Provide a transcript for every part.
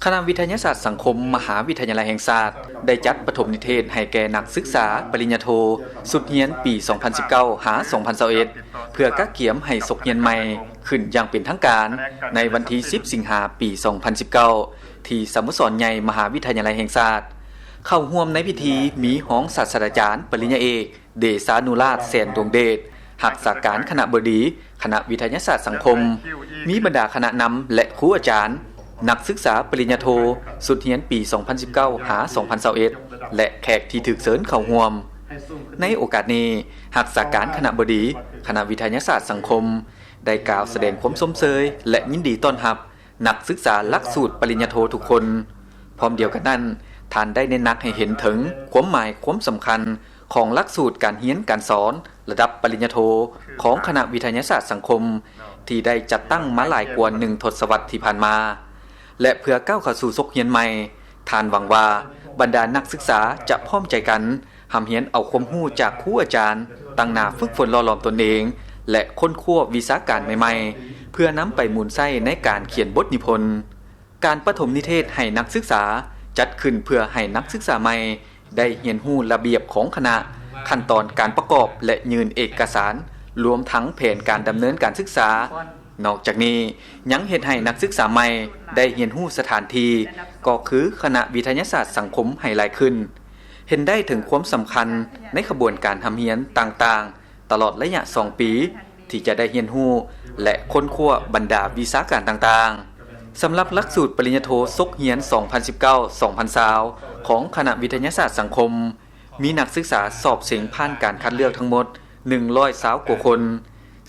ຄະນະວິທະຍາສາດສັງຄົມ ມະຫາວິທະຍາໄລແຫ່ງຊາດ ໄດ້ຈັດປະຖົມນິເທດໃຫ້ແກ່ນັກສຶກສາປະລິນຍາໂທ ຊຸດຮຽນປີສອງພັນສິບເກົ້າ ຫາ ສອງພັນຊາວເອັດ ເພື່ອກະກຽມໃຫ້ສົກຮຽນໃໝ່ຂຶ້ນຢ່າງເປັນທາງການ ໃນວັນທີສິບ ສິງຫາ ປີສອງພັນສິບເກົ້າ ທີ່ສະໂມສອນໃຫຍ່ມະຫາວິທະຍາໄລແຫ່ງຊາດ. ເຂົ້າຮ່ວມໃນພິທີມີຮອງສາດສະດາຈານປະລິນຍາເອກ ເດຊານຸລາດ ແສນດວງເດດ ຮັກສາການຄະນະບໍດີ ຄະນະວິທະຍາສາດສັງຄົມ, ມີບັນດາຄະນະນຳ ແລະ ຄູອາຈານ, ນັກສຶກສາປະລິນຍາໂທ ຊຸດຮຽນປີສອງພັນສິບເກົ້າ ຫາ ສອງພັນຊາວເອັດ ແລະ ແຂກທີ່ຖືກເຊີນເຂົ້າຮ່ວມ. ໃນໂອກາດນີ້, ຮັກສາການຄະນະບໍດີ ຄະນະວິທະຍາສາດສັງຄົມ ໄດ້ກ່າວສະແດງຄວາມຊົມເຊີຍ ແລະ ຍິນດີຕ້ອນຮັບ ນັກສຶກສາຫຼັກສູດປະລິນຍາໂທທຸກຄົນ. ພ້ອມດຽວກັນນັ້ນ, ທ່ານໄດ້ເນັ້ນໜັກໃຫ້ເຫັນເຖິງຄວາມໝາຍຄວາມສຳຄັນຂອງຫຼັກສູດການຮຽນການສອນລະດັບປະລິນຍາໂທຂອງຄະນະວິທະຍາສາດສັງຄົມ ທີ່ໄດ້ຈັດຕັ້ງມາຫຼາຍກວ່າໜຶ່ງທົດສະວັດທີ່ຜ່ານມາ ແລະ ເພື່ອກ້າວເຂົ້າສູ່ສົກຮຽນໃໝ່, ທ່ານຫວັງວ່າບັນດານັກສຶກສາຈະພ້ອມໃຈກັນ ຮ່ຳຮຽນເອົາຄວາມຮູ້ຈາກຄູອາຈານ, ຕັ້ງໜ້າຝຶກຝົນຫຼໍ່ຫຼອມຕົນເອງ ແລະ ຄົ້ນຄວ້າວິຊາການໃໝ່ໆ ເພື່ອນຳໄປໝູນໃຊ້ໃນການຂຽນບົດນິພົນ. ການປະຖົມນິເທດໃຫ້ນັກສຶກສາ ຈັດຂຶ້ນເພື່ອໃຫ້ນັກສຶກສາໃໝ່ໄດ້ຮຽນຮູ້ລະບຽບຂອງຄະນະ, ຂັ້ນຕອນການປະກອບ ແລະ ຍື່ນເອກະສານ, ລວມທັງແຜນການດຳເນີນການສຶກສາ. ນອກຈາກນີ້, ຍັງເຮັດໃຫ້ນັກສຶກສາໃໝ່ໄດ້ຮຽນຮູ້ສະຖານທີ່ ກໍຄືຄະນະວິທະຍາສາດສັງຄົມໃຫ້ຫຼາຍຂຶ້ນ, ເຫັນໄດ້ເຖິງຄວາມສຳຄັນໃນຂະບວນການຮ່ຳຮຽນຕ່າງໆ ຕະຫຼອດໄລຍະສອງປີ ທີ່ຈະໄດ້ຮຽນຮູ້ ແລະ ຄົ້ນຄວ້າບັນດາວິຊາການຕ່າງໆ. ສຳລັບຫຼັກສູດປະລິນຍາໂທສົກຮຽນສອງພັນສິບເກົ້າ ສອງພັນຊາວ ຂອງຄະນະວິທະຍາສາດສັງຄົມ ມີນັກສຶກສາສອບເສັງຜ່ານການຄັດເລືອກທັງໝົດໜຶ່ງຮ້ອຍຊາວກວ່າຄົນ,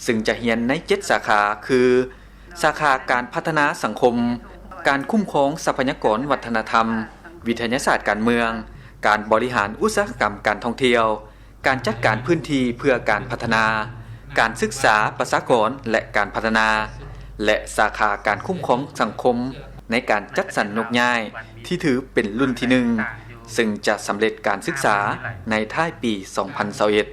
ຊຶ່ງຈະຮຽນໃນເຈັດສາຂາ ຄື ສາຂາການພັດທະນາສັງຄົມ, ການຄຸ້ມຄອງຊັບພະຍາກອນວັດທະນະທຳ, ວິທະຍາສາດການເມືອງ, ການບໍລິຫານອຸດສາຫະກຳການທ່ອງທ່ຽວ, ການຈັດການພື້ນທີ່ເພື່ອການພັດທະນາ, ການສຶກສາປະຊາກອນ ແລະ ການພັດທະນາ ແລະ ສາຂາການຄຸ້ມຄອງສັງຄົມ ໃນການຈັດສັນໂຍກຍ້າຍ ທີ່ຖືເປັນລຸ້ນທີໜຶ່ງ ຊຶ່ງຈະສຳເລັດການສຶກສາໃນທ້າຍປີສອງພັນຊາວເອັດ.